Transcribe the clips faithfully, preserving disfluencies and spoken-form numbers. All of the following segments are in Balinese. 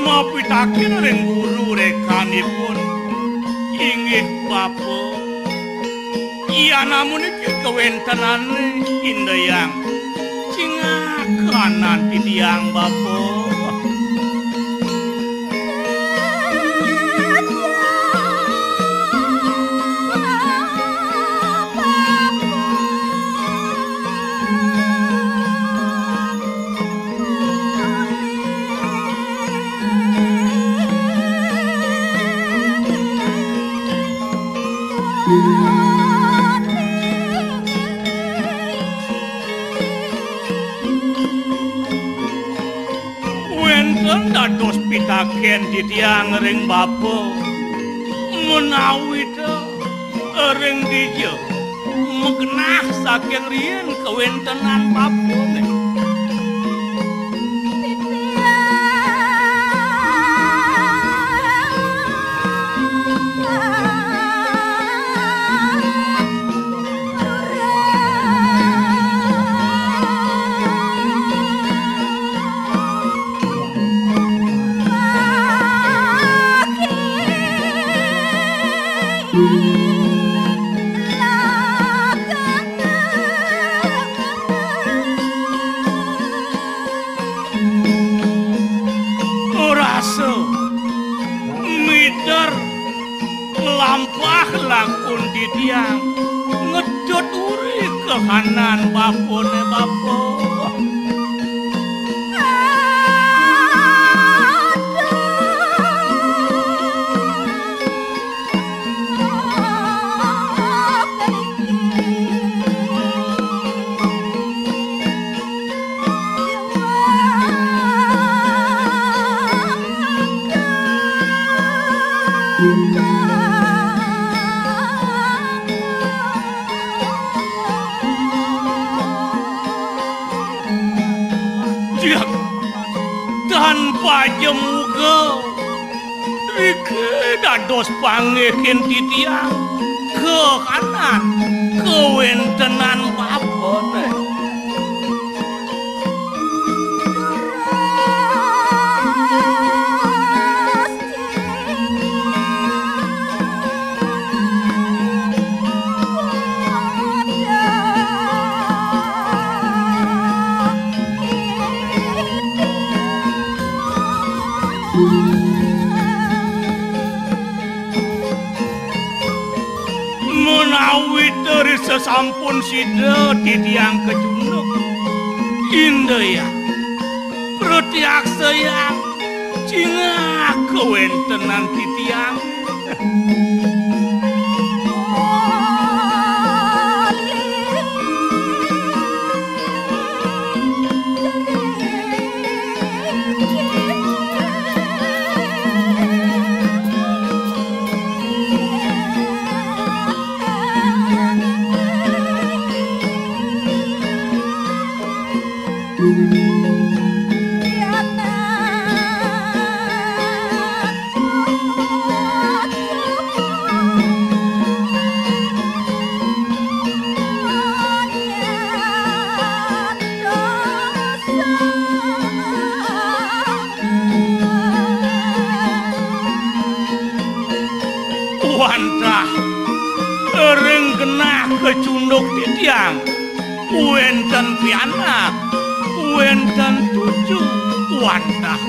Mapitaken ring guru rekanipun. Inggih, Bapa. Yan amun iki kawéntenane, Indayang. Cingakan titiang, Bapa. Wénten dados pitaken titiang ring Bapa, menawi ta ring dija magenah saking riin kawéntenan Bapane. Rasa mider nglampah langkung titiang, ngedut uri kahanan Bapane, Bapa. Diak, tan paja muga. Riki dados panggihin titiang kahanan kawéntenan Bapane. Menawi teri sasampun sida titiang kacunduk, Indayang, pratiaksayang cingak kawéntenan titiang. Wantah ring genah kacunduk titiang. Wénten pianak, wénten tuju, wantah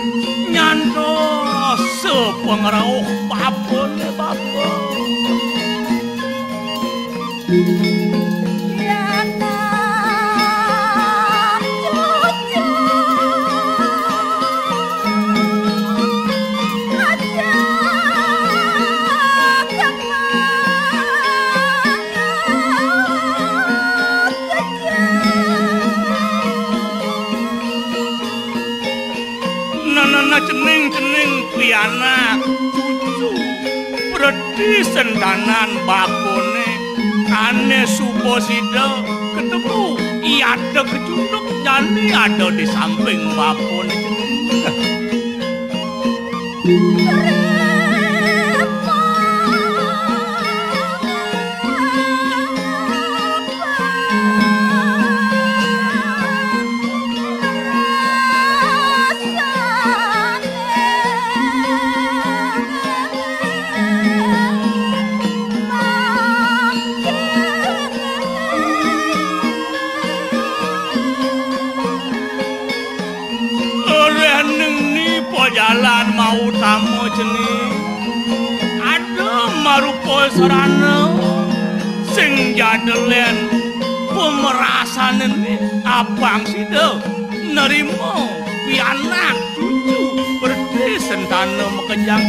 nyantos sapangrauh Bapane, Bapa. Nanana cening-cening pianak cucu preti sentanan Bapane, ané suba sida ketemu i ada kecunduk jani ada di samping Bapane cening. Dalan mautama cening. Ada marupa sarana sing jadelen pamerasané, apang sida nerima pianak tuju berti sentana makejang.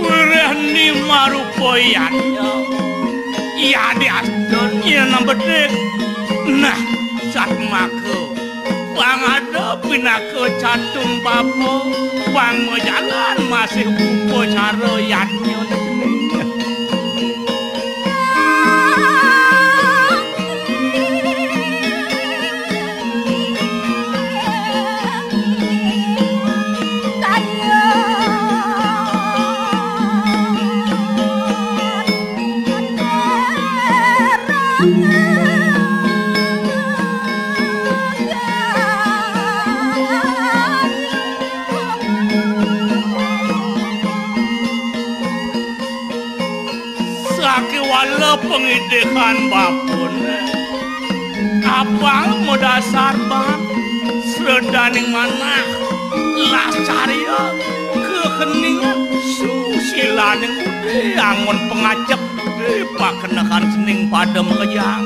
Wireh ni marupa yadnya. Yadi astun yen bedik. Nah, satmaka. Pang ada pinaka catung bapa, pang majalan masih upacara yadnya. Sakéwala pangidikan bapané, apang madasar baan sredaning manah, lascarya, kakeningan, susilaning budi, angon pangajap, budi pakendekan cening pada makejang.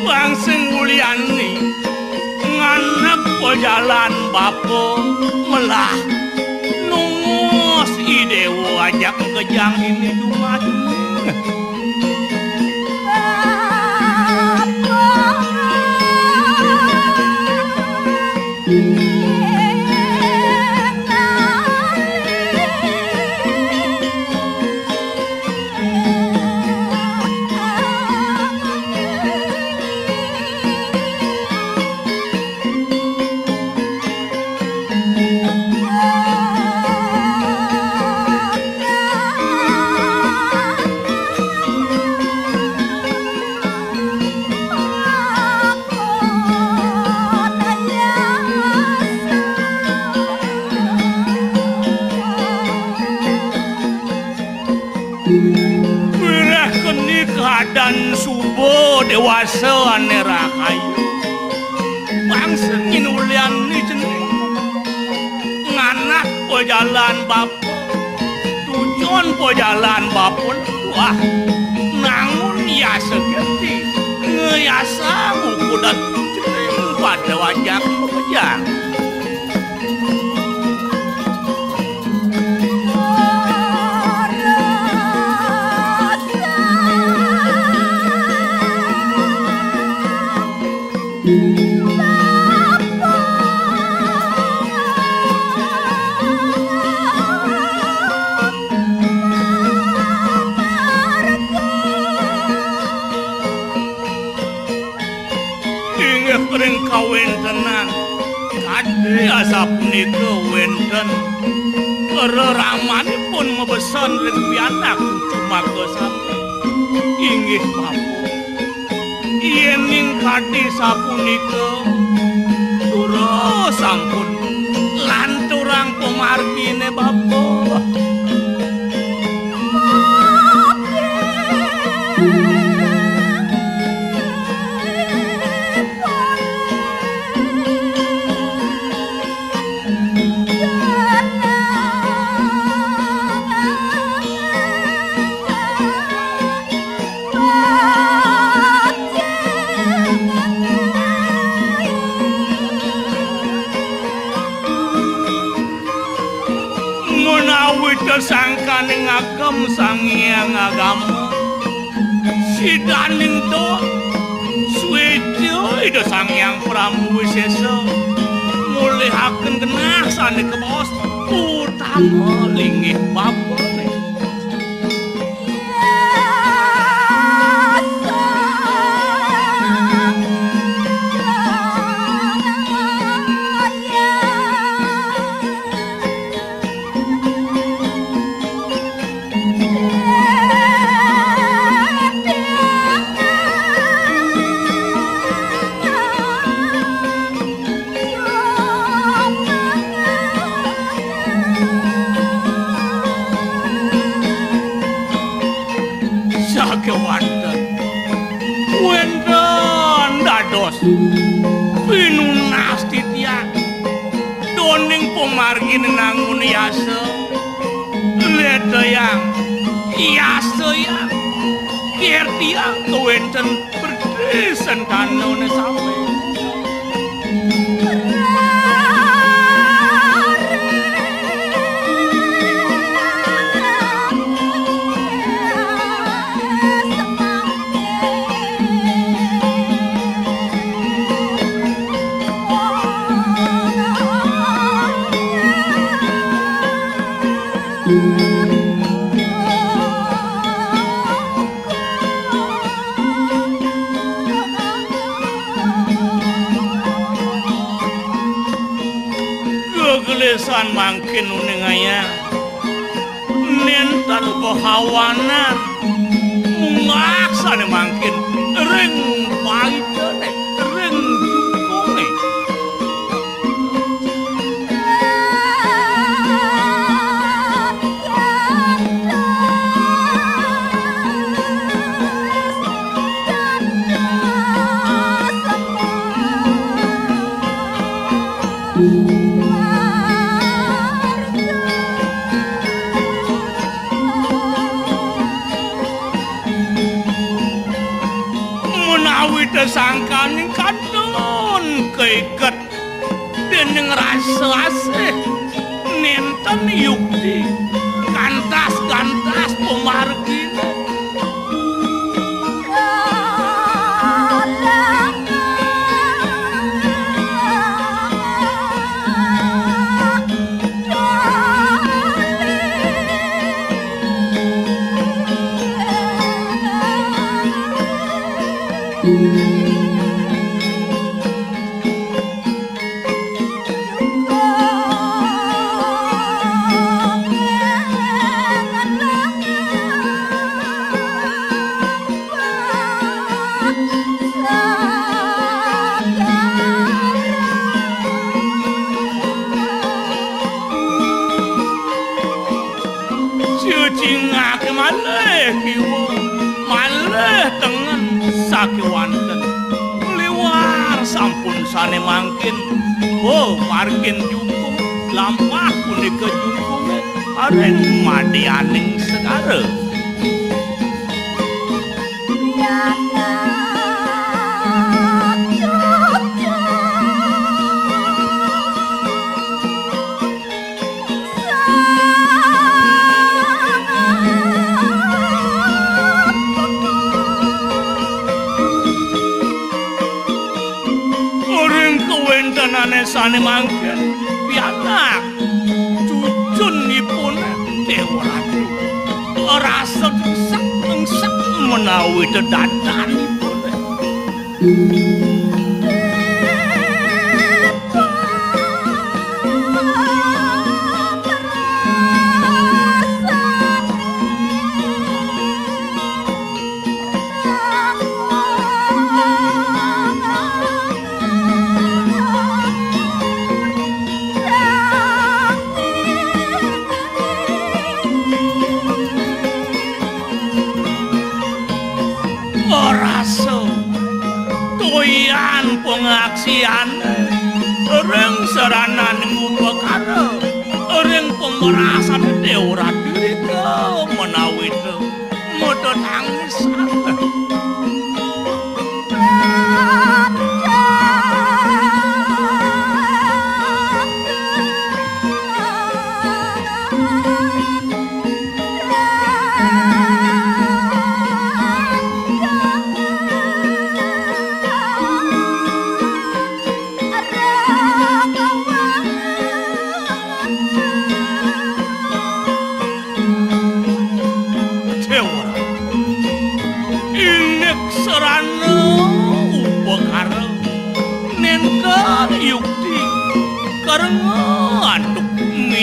Pang sing uliané nganak pajalan bapa melah nungos I Déwa ajak makejang dini jumah. Wireh keni keadaan suba dewasa ané rahayu. Bangsa nginulian ni cening. Nganak pajalan bapa. Tujon pajalan bapa. Wah, nangun yasa genti. Ngayasa buku dan cening pada wajak makejang. Inggih ring kawéntenan kadi asapunika wénten reramanipun mabesen ring pianak cucu maka sami. Inggih, Bapa. Yéning kadi sapunika, Dura sampun lanturang pamarginé, Bapa. Menawi Kam Sang Hyang Agama, sidaning to, suéca Ida Sang Hyang Prabu Wisésa, mulihaken genah sané kabaos utama linggih bapané. Sakéwanten, wénten dados pinunas titiang, doning pamargin nangun yasa, lédayang, yasayang, kertiang kawénten Berdé sentana sami. Gegelisan mangkin uning ayah. Nénten behawanan. Munggah sané mangkin ring paitané, ring jukungé. Menawi tesangkaning kantun kaiket déning rasa asih, nénten yukti kantas-kantas pamarginé. Cicingake malih kiwa, malih tengen sakewanten. Liwar sampun sane mangkin. Oh, margin jukung, lampah punika jukunge ring madyaning segara. Ring kawentenane sane mangkin, pianak cucunipun Dewa Ratu. Rasa dengsek-dengsek menawi dedadanipun. Rasa toyan pangaksiane ring sarananing upakara, ring pamerasan Dewa Ratu irika menawi te mata tangisan.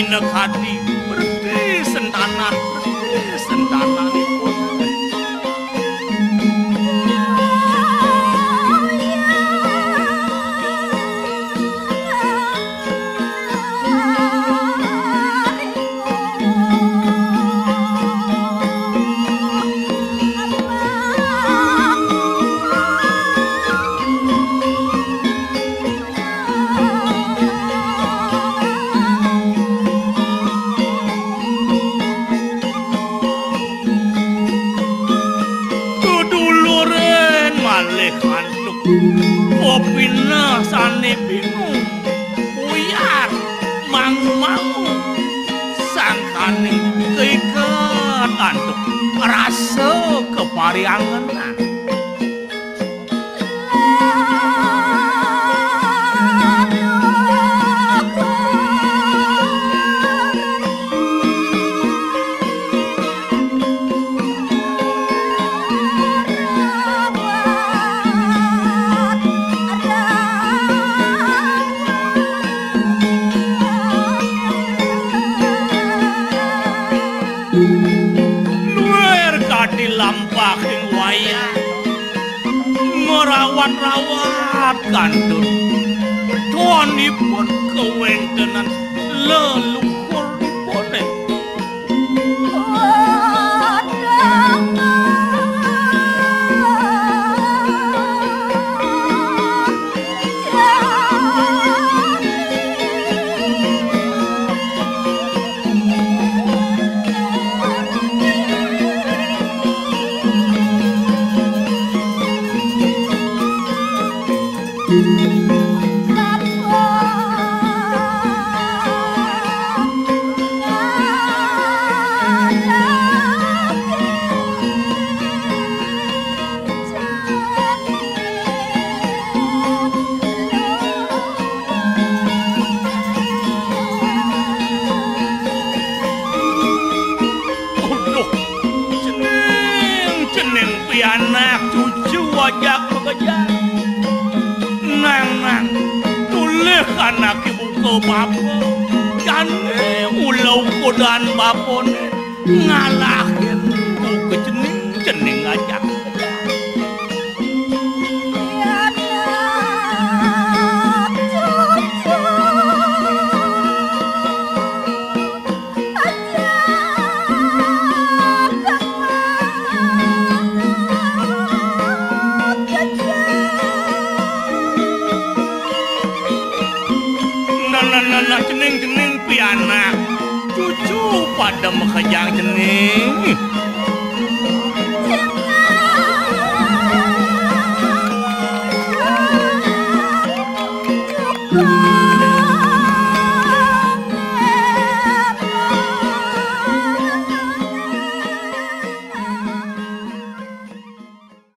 Nekadi berdi sentanan, berdi sentananipun. Duduluren malih antuk pepineh sane bingung, buyar, mangu-mangu, sangkaning kaiket antuk rasa kapariangenan. Luir kadi lampahing wayah, ngrawat-rawat kantun. Tuanipun kawentenan leluhuripune. Aduh, cening, cening pianak cucu ajak makejang. Nang, nang, tulih anak ibu ke bapa. Jani ula ukudan bapane ngalahin buka cening, cening ajak. Nah, nah, nah, nah, cening, cening, pianak. Cucu pada makejang cening.